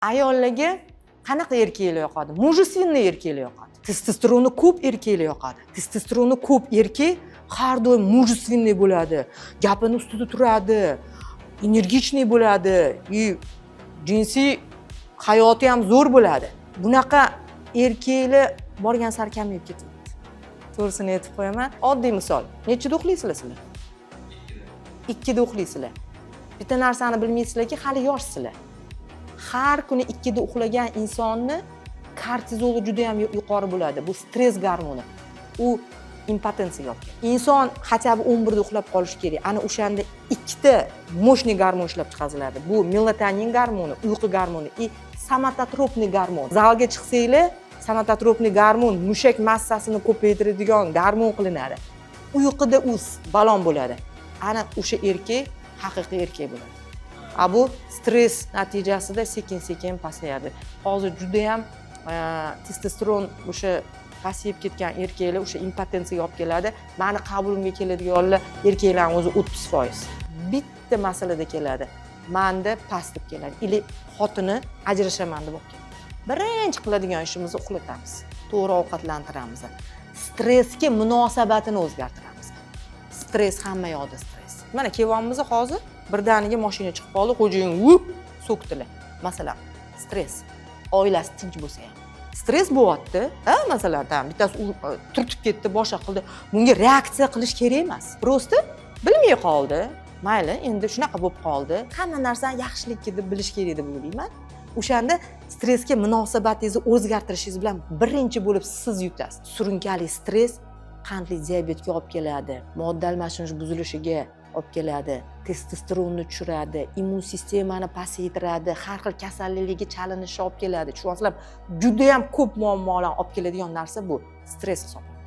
Ayollarga qanaqa erkaklar yoqadi? Мужественный erkaklar yoqadi. Testosteroni ko'p erkaklar yoqadi. Testosteroni ko'p erkak har doim мужественный bo'ladi, gapini ustida turadi, энергичный bo'ladi и jinsiy hayoti ham zo'r bo'ladi. Bunaqa erkaklar borgan sari kamayib ketyapti, to'g'risini aytib qo'yaman. Oddiy misol: nechida uxlaysizlar sizlar? 2da uxlaysizlar. Bitta narsani bilmaysizlarki, hali yoshsizlar. Har kuni 2da uxlagan insonni kortizoli juda yam yuqori bo'ladi. Bu stress gormoni, u impotensiyaga olib keladi. Inson хотя бы 11da uxlab qolishi kerak. Ana o'shanda ikkita мощный gormon ishlab chiqariladi. Bu melatonin gormoni, uyqu gormoni, и соматотропный gormon. Zalga chiqsanglar, соматотропный gormon mushak massasini ko'paytiradigan gormon qilinadi. Uyquda u balon bo'ladi. Ana o'sha erkak haqiqiy erkak bo'ladi. A bu stress natijasida sekin sekin pasayadi. Hozir judayam testosteron o'sha pasayib ketgan erkaklar o'sha impotensiyaga olib keladi. Mani qabulimga keladiganlar, erkaklarni o'zi 30% bitta masalada keladi: manda past deb keladi или xotini ajrashaman deb olib keladi. Birinchi qiladigan ishimiz: uxlatamiz, to'g'ri ovqatlantiramiz, stressga munosabatini o'zgartiramiz. Stress hamma yoqda stress. Mana kelyapmiz hozir, birdaniga moshina chiqib qoldi, xo'jayin vup so'kdilar. Masalan, stress. Oilasi tinch bo'lsa ham stress bo'lyapti. A masalan, там bittasi turtib ketdi, boshqa qildi. Bunga reaksiya qilish kerak emas. Просто bilmay qoldi, mayli, endi shunaqa bo'lib qoldi. Hamma narsani yaxshilikka deb bilish kerak deb o'ylayman. O'shanda stressga munosabatingizni o'zgartirishingiz bilan birinchi bo'lib siz yutasiz. Surunkali stress qandli diabetga olib keladi, modda almashinish buzilishiga olib keladi, testosteronni tushiradi, immun sistemani pasaytiradi, har xil kasalliklarga chalinishga olib keladi. Tushunyapsizlarmi? Judayam ko'p muammolarni olib keladigan narsa bu stress hisoblanadi.